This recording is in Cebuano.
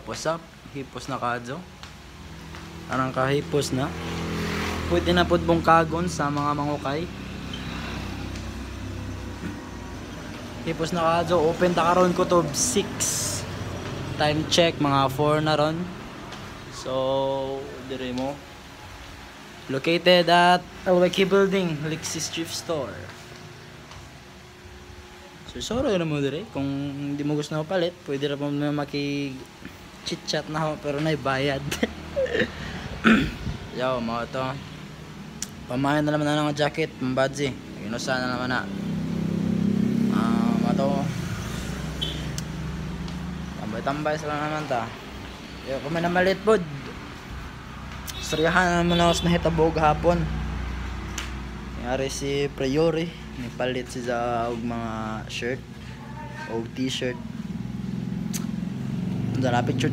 What's up? Hipos na kadyo. Arang kahipos na. Pwede na pud bungkagon sa mga mangukay. Hipos na kadyo. Open ta karon kutob 6. Time check mga 4 na ron. So, dire mo. Located at LYK Building, Lixis Thrift Store. So, sorry na mo dire. Kung hindi mo gusto na palit, pwede ra pa mo maki chit-chat na ako, pero naibayad. Yo, mga to. Pamayan na naman na ng jacket, mambadzi. Inusa na naman na. Ah, mga to. Tambay-tambay sila naman ta. Yo, kami na malit pod. Storyahan na naman ako sa nahitabog hapon. Nangyari si Priori, nipalit siya og mga shirt o t-shirt. Dala picture.